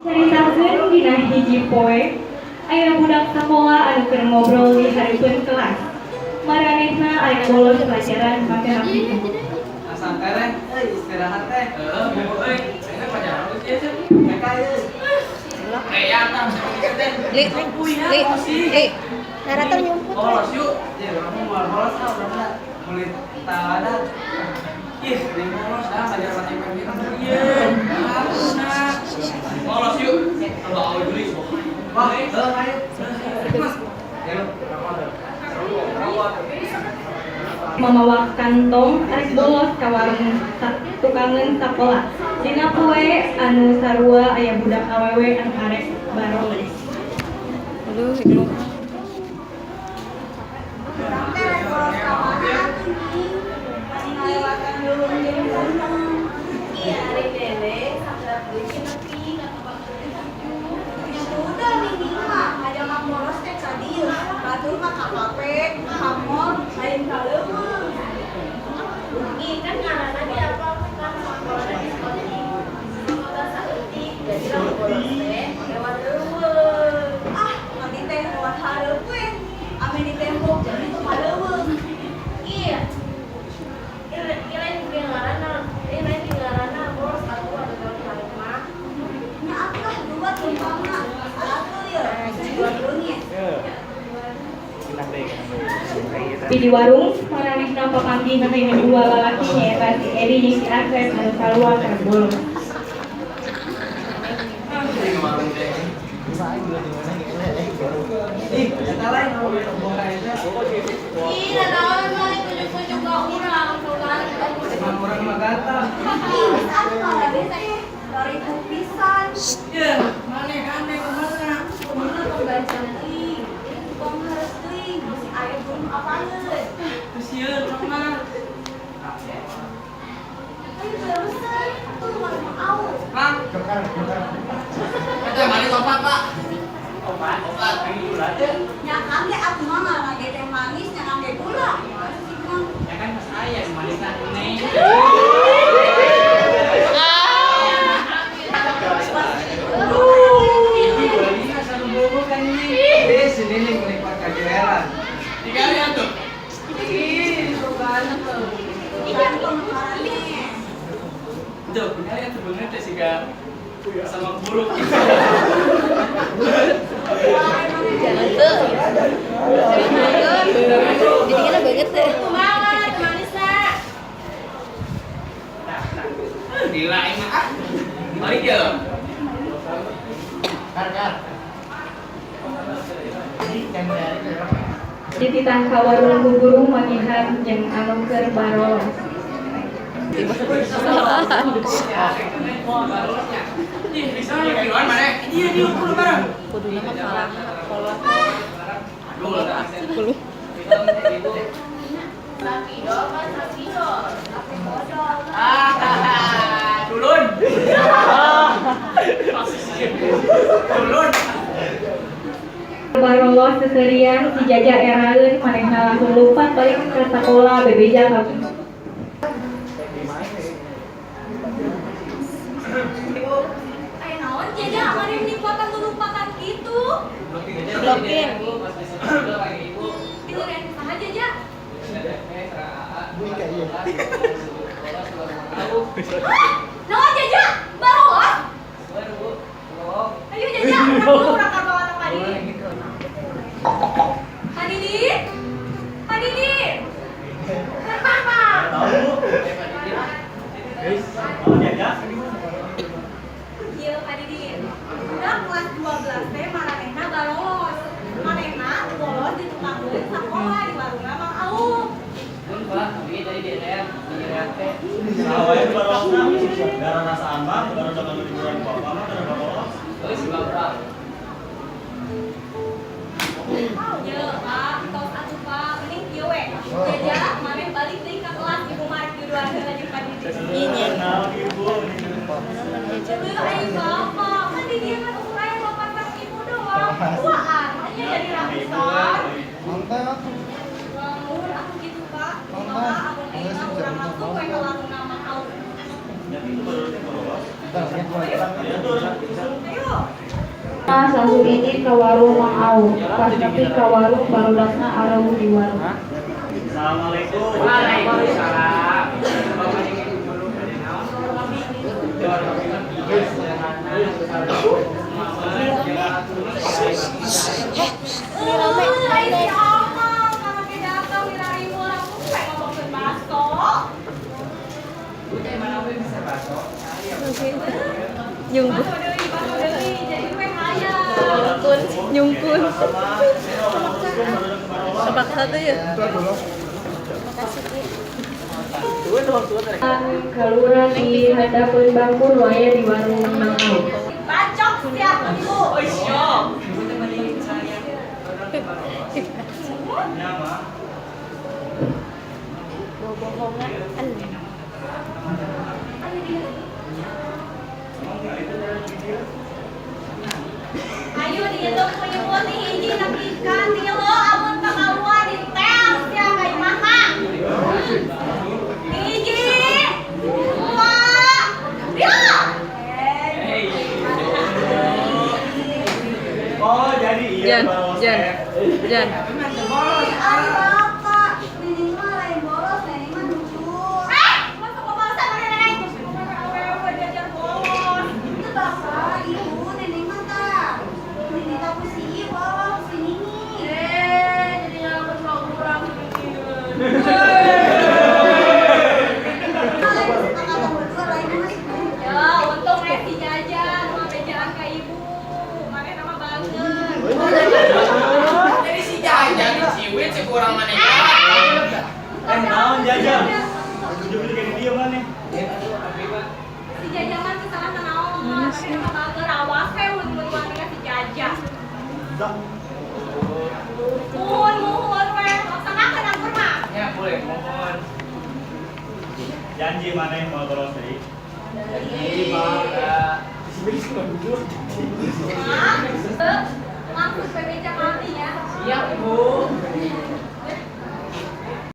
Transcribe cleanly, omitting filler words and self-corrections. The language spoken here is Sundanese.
Caritakeun dina hiji poe aya budak sakola anu keur ngobrol di hareupeun kelas. Maranehna arek bolos pelajaran matematika. Santai teh, euy, istirahat teh. Heeh, bu euy. Ayeuna pelajaran geus ieu sih. TK euy. Eh, ya tah teh. Li, li, li. Narator nyumput. Bolos yuk. Ya, urang mah moal bolos ah, urang mah kulit tawana. Ih, di bolos dah pelajaran matematika mah ieu. Harusna. Bolos yuk. Coba awal Juli. Wah, heuh ayo. Mas. Ayo, urang mah. Mamawa kantong arek bolos ka warung tukangeun sakola. Dina poe anu sarua aya budak awewe anu arek barolos. Aduh, iglung. Urang teh rek bolos ka mana atuh nih? Mani ngalewatan leuweung jeung gunung. Iya, ari dede sakedap deui nepi ka tempat tujuh. Nya udah minggu mah ngajamak bolos teh ka dieu. Batur mah ka kafe, ka mall, lain ka leuweung. Ih, kan ngaranna di apa kan sekolahna di sekolah di kota saeutik. Jadi lamun bolos teh lewat leuweung. Ah, nanti teh lewat hareup we. Ame di tembok jadi teu ka leuweung. Iya. Ieu lain ge ngaranna, ieu lain ge ngaranna bolos atuh atuh lewat hareup mah. Nya atuh lah dua tumpangna. Atuh ye, dua leungit. Di warung, maranehna papanggih jeung dua lalaki, nyaeta si Edi jeung si Asep anu sarua keur bolos. Di warung teh. Ih, eta lain ngomong ka eta. Ih, nanaon mah tunjuk-tunjuk ka urang, soalna. Emang urang mah ganteng. Ih, geus atuh maraneh teh. Bariku pisan. Ya, maneh gandeng kumaha? Kumaha tong gancang teuing. Tong hareup teuing, bisi aya gunung apaleun. Sieun urang mah. Ayo terusan, tuh warung au. Mang. Eta balik opat, Pak. Opat. Opat. Nya kan ge atuh mah ngaranna ge teh manis, nya kan ge gula. Gimana sih, Mang? Ya kan saya manis neng. Belinya satu bobo kan ini. Di sini nih melipat kajeran. Tiga lihat tuh. Ih, suka tuh. Kan tong maraneh. Tuh, punya lihat tuh bener teh siga sama buruk. Tuh. Ditinggalnya banget deh. Kumaha manisna? Gila emang ah. Balik ya. Dititah ka warung ku guru manggihan jeung anu keur barolos. Ih, bisa kiloan mana? Iya, diukur bareng. Kuduna mah kalah kolot. Aduh, lah. Kulo. Sakidol kan sakidol. Tapi bodol. Ah, turun. Turun. Barolos seserian si Jaja eraeun, manehna langsung lumpat balik ka sakola bebeja ka Aya naon jaja maneh nipatan lulumpatan kitu? Blokir. Dieureun saha jaja? Hah? Naon jaja? Barolos? Ayo jaja, urang dulu urang ka ruangan Pak Didi. Pak Didi? Pak Didi? Ieu Pak Didi. Budak kelas 12 teh maranehna barolos. Manehna bolos di tukangeun sakola di warungna Mang Aum. Sawai barosna, darah rasa ambang, baru dengan liburan bapak mah darah barolos. Ye, Pak, tos atuh Pak, mending kieu we. Jaja, maneh balik deui ka kelas, ibu mah rek duduan heula jeung Pak Didi. Iya. Nah, ibu. Heuh, ai bapak, kan di dieu kan ukur aya bapak sareng ibu doang. Duaan, makanya jadi ratusan. Mantap. Lamun aku gitu Pak, kumaha amun ayeuna urang langsung we ka warungna Mang Aum. Jadi itu baru barolos. Bentar, ya. Ya tuh. Ayo. Langsung indit ka warung Mang Aum. Pas nepi ka warung, barudakna areuh di warung. Assalamualaikum. Waalaikumsalam. Bapak jeung ibu guru bade naon? Ini rame. Ai si Amal kana ge datang wirarimu langsung we ngomongkeun baso. Mana we bisa baso? Nyungkun. Baso deui, baso deui, jadi we hayang. Nyungkun, nyungkun. Kepaksa tuh ya. Makasih, Ki. Keluar di hadapan bangku nu aya di warung Mang Aum. Bacok sia ibu. Oh, syok. Ibu teh bade sayang. Ya, Mak. Bobohongan. Ayo dihitung ku ibu ti hiji nepi ka 3, amun kakaluan ditel sia ka imahna. 1, 2, 3. Oh, jadi iya Jan, bolos Jan, teh. Jan. Ai bapak, neneng mah lain bolos, neneng mah duduk. Eh, masuk ke bangsa mana neneng? Awewe diajar bolos. Itu bapak, ibu, neneng mah tak. Neneng tak pusing, bolos, si Nini. Eh, jadi ngelamun sama kurang. Lain suka kata berdua, lain mah sih. Ya, untung eh si jajan, mah bejaan ka ibu. Maneh nama banget. Jadi si jajan diciwit si kurang mana? Eh, naon jajan? Ujung-ujung kayak dia mana? Si jajan mah teu salah naon, maneh nama bager awas we mun wani ka si jajan. Dah. Muhun muhun we, laksanakeun angkur mah. Ya boleh, mohon. Janji mana yang mau bolos deui? Jadi, Pak. Hah?